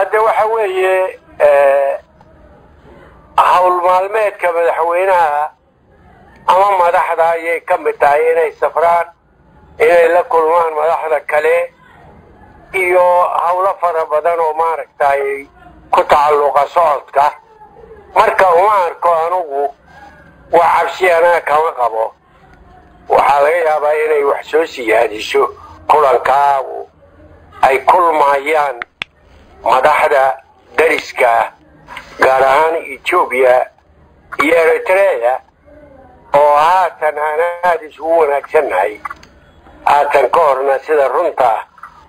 Hadde waxa weeye hawl maalmeedka madaxweynaha ama madaxda ayay ka mid tahay inay safraan, inay la kulmaan madaxda kale iyo hawlo fara badan oo maaragtay ku tacalluqa socodka. Marka uma arko anugu wax cabsi, anaa kama qabo. Waxaa laga yaabaa inay wax soo siyaadiso kulankaagu ay kulmayaan madaxda dariska, gaar ahaan Etoobiya iyo Eritrea, oo haatan aan aada isugu wanaagsannahay. Haatan ka horna sida runta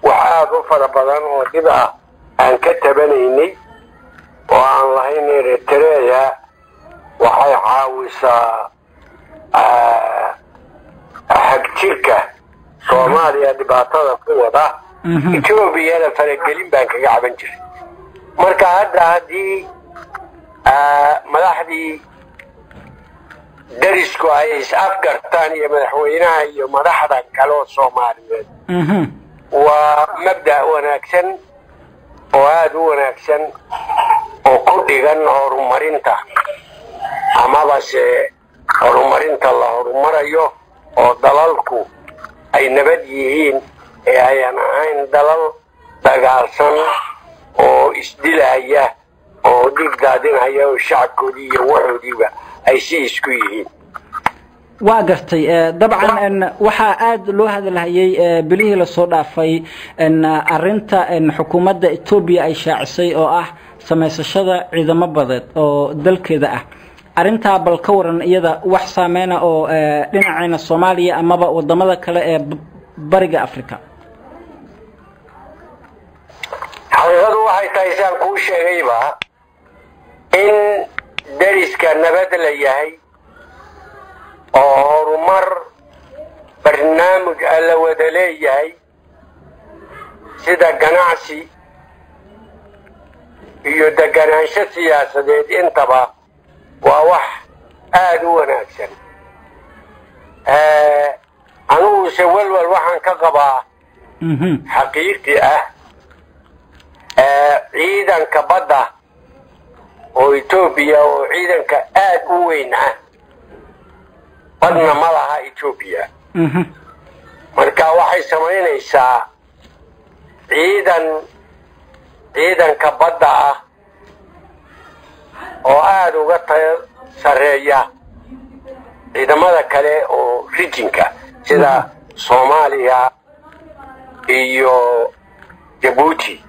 wax aada u fara badan oo dhib ah aan ka tabanaynay oo aan lahayn Eritrea waxay caawisaa xagjirka Soomaaliya dhibaatada ku wada, Etoobiyana faragelin baan kaga caban jiray. Marka hadda haddii madaxdii darisku ay is afgartaan iyo madaxweynaha iyo madaxda kale oo Soomaaliyeed, waa mabda' wanaagsan oo aada u wanaagsan oo ku dhigan horumarinta, amabase horumarinta la horumarayo oo dalalku ay nabad yihiin ee ayan ahayn dalal dagaalsan oo isdilaya oo dhiig daadinaya oo shacabkoodii iyo waxoodiiba ay si isku yihiin. Waa gartay. Dabcan waxaa aada loo hadalhayay bilihii lasoo dhaafay arinta xukuumadda Etoobiya ay shaacisay oo ah samaysashada ciidamo badeed oo dalkeeda ah. Arrintaa bal ka waran, iyada wax saameyna oo dhinaceena Soomaaliya amaba wadamada kale ee Bariga Africa? Xaqiiqadu waxay tahay, saan kuu sheegayba, in dariska nabad la yahay oo horumar barnaamij a la wada leeyahay, sida ganacsi iyo deganaansho siyaasadeed intaba, waa wax aada u wanaagsan. Aniguse welwel waxaan ka qabaa xaqiiqi ah ciidanka badda oo Etoobiya, oo ciidanka aada u weyn ah. Badna ma laha Etoobiya. Marka waxay samaynaysaa ciidan, ciidanka badda ah oo aada uga tayo sarreeya ciidamada kale oo rijinka sida Soomaaliya iyo Jabuuti.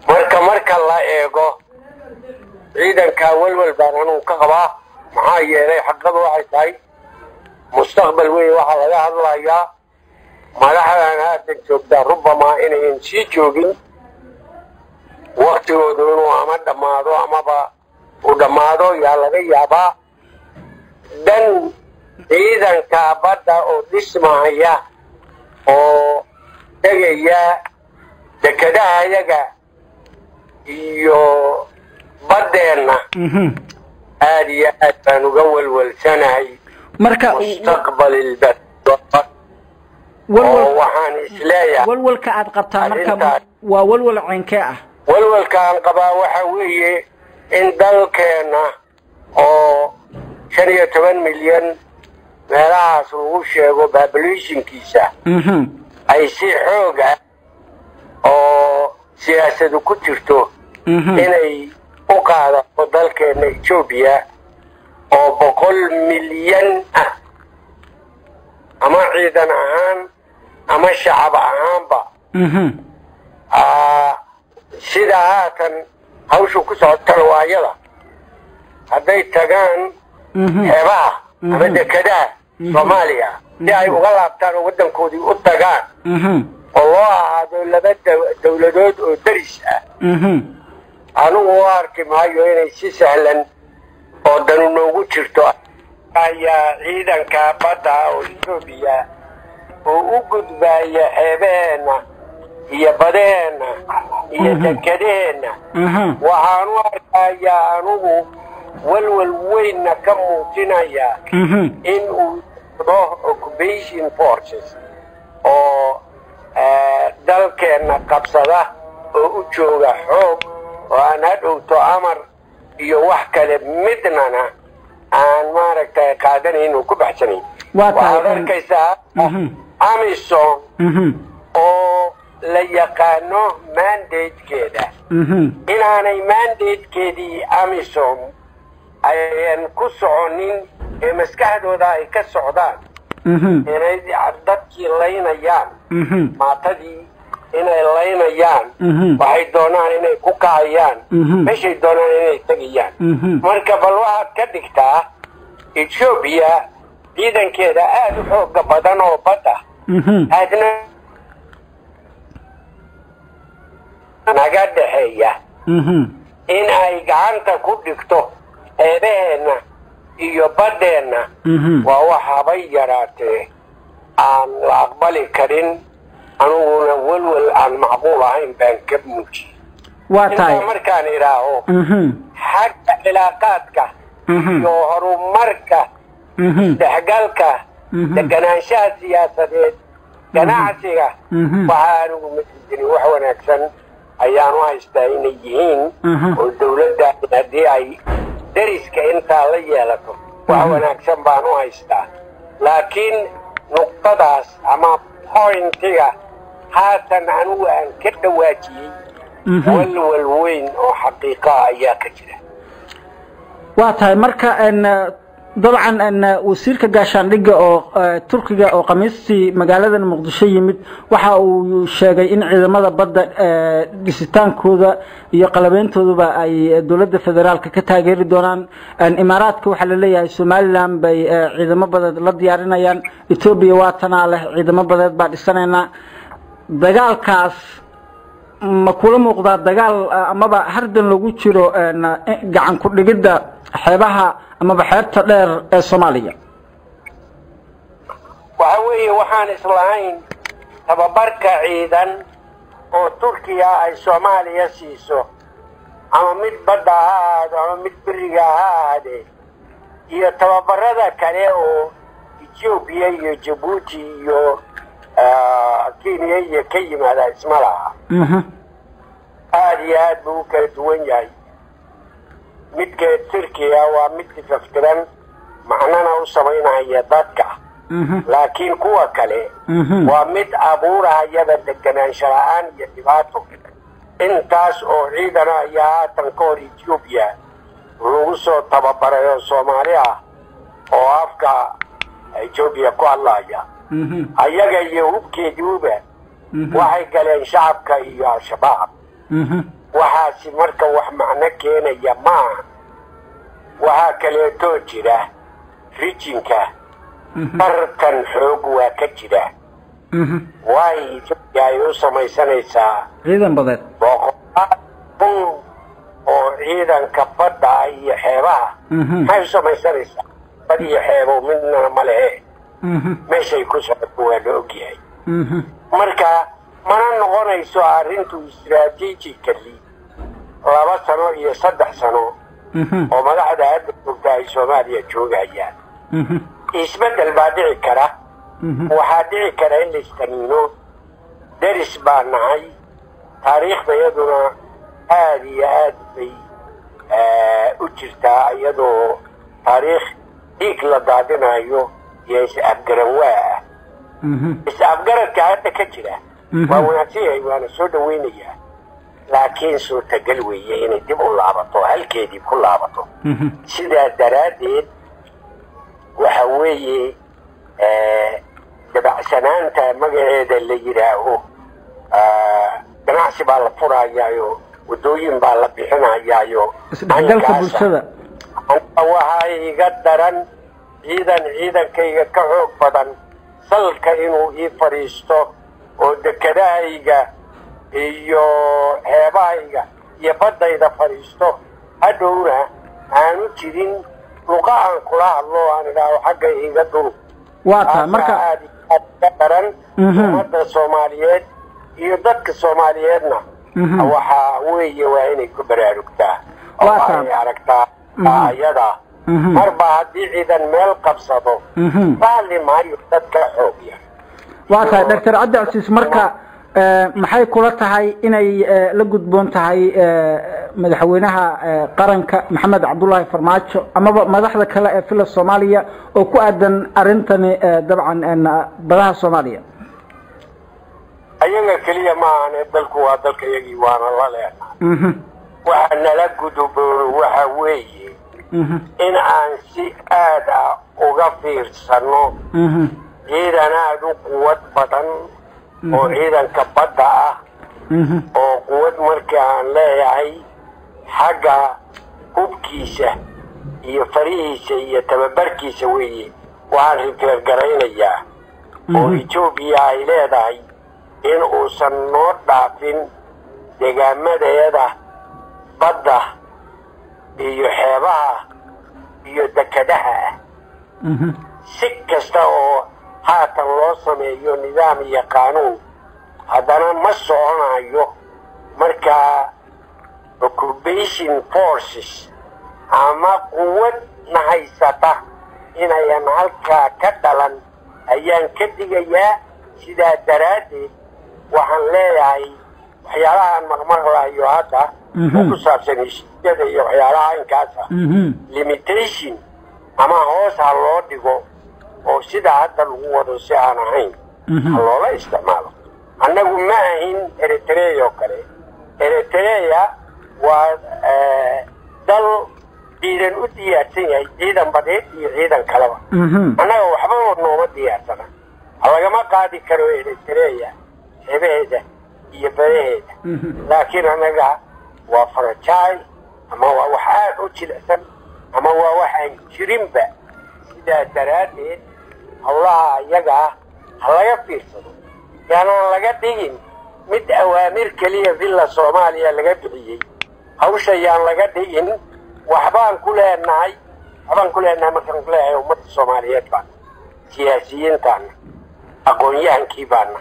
Marka la eego ciidankaa, welwel baan anugu ka qabaa, maxaa yeelay xaqiiqadu waxay tahay mustaqbal weyn waxaa laga hadlayaa. Madaxdan haatan joogtaa rubamaa inayan sii joogin, waktigoodu inuu ama dhammaado amaba uu dhammaado yaa laga yaabaa. Dan ciidanka badda oo dhismahaya oo tegaya dekedaha yaga iyo baddeenna, aada iyo aad baan uga welwelsanahay. Marka mustaqbal ilbad oo waxaan isleeyahay walwalka aad qabtaa marka waa walwal ceynkee ah? Walwalka aan qabaa waxa weeye in dalkeenna oo 15 milyan meelahaas lagu sheego populationkiisa ay si xoog ah oo siyaasadu ku jirto inay u qaadato dalkeenna Etoobiya oo 100 milyan ah, ama ciidan ahaan ama shacab ahaanba. Sida haatan hawshu ku socotana waa ayada hadday tagaan xeebaha ama dekedaha Soomaaliya si ay uga laabtaan oo waddankoodii u tagaan oo loo ahaado laba dawladood oo daris ah, anigu u arki maayo inay si sahlan oo danu noogu jirto. Ayaa ciidanka badda oo Etoobiya oo u gudbaaya xeebaheenna iyo badaheenna iyo dekedaheenna, waxaan u arkayaa anigu walwal weynna ka muujinayaa in uu do occupation forces oo dalkeenna qabsada. oo u jooga xoog oo aan hadhowto amar iyo wax kale midnana aan maaragtay qaadanayn oo ku baxsanayn. Waxaad arkaysaa AMISOM oo la yaqaano mandatekeeda inaanay mandatekeedii AMISOM ayan ku soconin ee maskaxdooda ay ka socdaan, inay dadkii laynayaan, maatadii inay laynayaan, waxay doonaan inay ku kacayaan, meeshay doonaan inay tegayaan. Marka bal waxaad ka dhigtaa Etoobiya ciidankeeda aada u xooga badan oo badda aadna naga dhexeeya in ay gacanta ku dhigto xeebaheenna iyo baddeenna waa wax habay yaraatee aan la aqbali karin. Aniguna welwel aan macquul ahayn baan ka muujiyey. Waa tahay. Intaa markaan idhaaho, xagga cilaaqaadka iyo horumarka, isdhexgalka, deganaanshaha siyaasadeed, ganacsiga, waxaa anigu ma diidin, wax wanaagsan ayaan u haystaa inay yihiin oo dawladda haddii ay deriska intaa la yeelato wax wanaagsan baan u haystaa. Laakiin nuqdadaas ama pointiga haatan anigu aan ka dhawaajiyey, walwal weyn oo xaqiiqaa ayaa ka jira. Waa tahay. Marka dabcan wasiirka gaashaandhigga oo Turkiga oo Khamiistii magaaladan Muqdisho yimid waxa uu sheegay in ciidamada badda dhisitaankooda iyo qalabeyntooduba ay dowladda federaalka ka taageeri doonaan. Imaaraadka waxaa laleeyahay Somaliland bay ciidamo badeed la diyaarinayaan. Etoobiya waa tanaa leh ciidamo badeed baa dhisanaynaa. Dagaalkaas ma kula muuqdaa dagaal amaba hardan lagu jiro gacan ku dhigidda xeebaha amaba xeebta dheer ee Soomaaliya? Waxa weeye, waxaan islahayn tababarka ciidan oo Turkiya ay Soomaaliya siiso, ama mid badda ha ahaado ama mid beriga ha ahaadee, iyo tababarada kale oo Etoobiya iyo Jabuuti iyo Kenya iyo ka yimaada isma laha. Aada iyo aad buu u kala duwan yahay. Midka Turkiya waa mid tifaftiran, macnana u samaynaya dadka, laakiin kuwa kale waa mid abuurahayaba deganaansho la-aan iyo dhibaato. Intaas oo ciidana ayaa haatan ka hor Etoobiya lagu soo tababaray oo Soomaali ah oo afka Etoobiya ku hadlaya. Ayaga iyo hubkeediuba waxay galeen shacabka iyo Al-Shabaab. Waxaasi marka wax macno keenaya maaha. Waxaa kaleetoo jira rijinka tartan xoog waa ka jira. Waay Etoobiya ay u samaysanaysaa ciidan badeed 100,000 oo ciidanka badda iyo xeebaha? Maxay u samaysanaysaa? Bad iyo xeebo midnana ma lehe. Meeshay ku socoto waa la ogyahay. Marka mana noqonayso arrintu strategically 2 sano iyo 3 sano oo madaxda hadda joogta ay Soomaaliya joogayaan. Isbeddel baa dhici kara, waxaa dhici kara in la istaniino. Deris baa nahay, taariikhda iyaduna aada iyo aad bay u jirtaa, iyadoo taariikh dhiig la daadinayo iyo is-afgaran waa ah. Is-afgaradka hadda ka jira waa wanaagsan yahay, waana soo dhawaynayaa, laakiin suurtagal weeye inay dib u laabato, halkeedii ku laabato. Sidaa daraaddeed waxa weeye dabacsanaanta magaceeda la yidhaaho ganacsi baa la furayaayo, waddooyin baa la bixinayaayo, isdhexgalka bulshada. Waxaa iga daran ciidan ciidankayga ka xoog badan salka inuu ii fadhiisto oo dekedahayga iyo xeebahayga iyo baddayda fadhiisto, hadhowna aanu jirin luqa aan kula hadlo aan idhaaho xagga iga dul. Waa tahay marka. Aad iyo aad iga daran. Ummadda Soomaaliyeed iyo dadka Soomaaliyeedna waxaa weeye waa inay ku baraarugtaa oo ay aragtaa ayada. Marba haddii ciidan meel qabsado, la hadli maayo dadka xoog yar. Waa tahay, Doctor Cabdicasiis. Marka Maxay kula tahay inay la gudboon tahay madaxweynaha qaranka Maxamed Cabdullaahi Farmaajo amaba madaxda kale ee Villa Soomaaliya oo ku aadan arrintani, dabcan badaha Soomaaliya? Ayaga keliya ma ahane, dalku waa dalka yagii, waana la leenahay. Waxa nala guduboon waxa weeye in aan si aad ah uga fiirsano ciidan aada u quwad badan oo ciidanka badda ah, oo quwad marka aan leeyahay xagga hubkiisa iyo farihiisa iyo tababarkiisa weeye. Waxaan rifeergaraynayaa oo Etoobiya ay leedahay in uusan noo dhaafin degaamadeeda badda iyo xeebaha iyo dekadaha ah. Si kasta oo haatan loo sameeyo nidaam iyo qaanuun, haddana ma soconayo. Markaa occupation forces ama quwad na haysata inayan halkaa ka dhalan ayaan ka digayaa. Sidaa daraaddeed waxaan leeyahay waxyaalahaan maqmaqlayo hadda oo ku saabsan heshiisyada iyo waxyaalaha inkaasa, limitation ama hoos ha loo dhigo oo sida hadda lagu wado si aan ahayn ha loola isticmaalo. Annagu ma ahin Eritrea oo kale. Eritrea waa dal ciidan u diyaarsan yahay, ciidan badeed iyo ciidan kaleba. Annaga waxbaba nooma diyaarsana, lagama qaadi karo Eritrea xeebaheeda iyo badaheeda, laakiin annaga waa fragile ama waa wax aad u jilicsan ama waa wax aan jirinba. Sidaa daraaddeed howlaha iyaga ah ha laga fiirsado, yaanaan laga dhigin mid awaamir keliya Villa Soomaaliya laga bixiyey. Hawsha yaan laga dhigin waxbaan ku leenahay. Waxbaan ku leenahay markaan ku leeyahay, ummadda Soomaaliyeed baana, siyaasiyiintaana, aqoon-yahankii baana,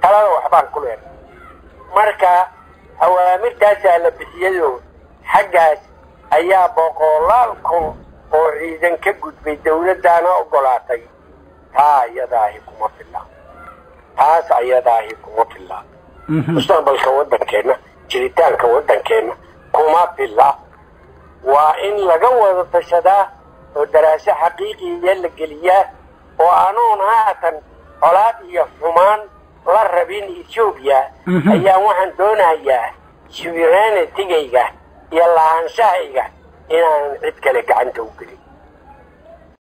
talada waxbaan ku leenahay. Marka awaamirtaasaa la bixiyayoo xaggaas ayaa boqolaal kun oo ciidan ka gudbay, dawladdaana ogolaatay. Taa iyadaahi kuma filla, taas ayadaahi kuma filla mustaqbalka waddankeenna, jiritaanka waddankeenna kuma filla. Waa in laga wada tashadaa oo daraaso xaqiiqiya la geliyaa, oo anuun haatan colaad iyo xumaan la rabin Etoobiya ayaan waxaan doonayaa sovereignty-gayga iyo lahaanshahayga inaanan cid kale gacanta u gelin.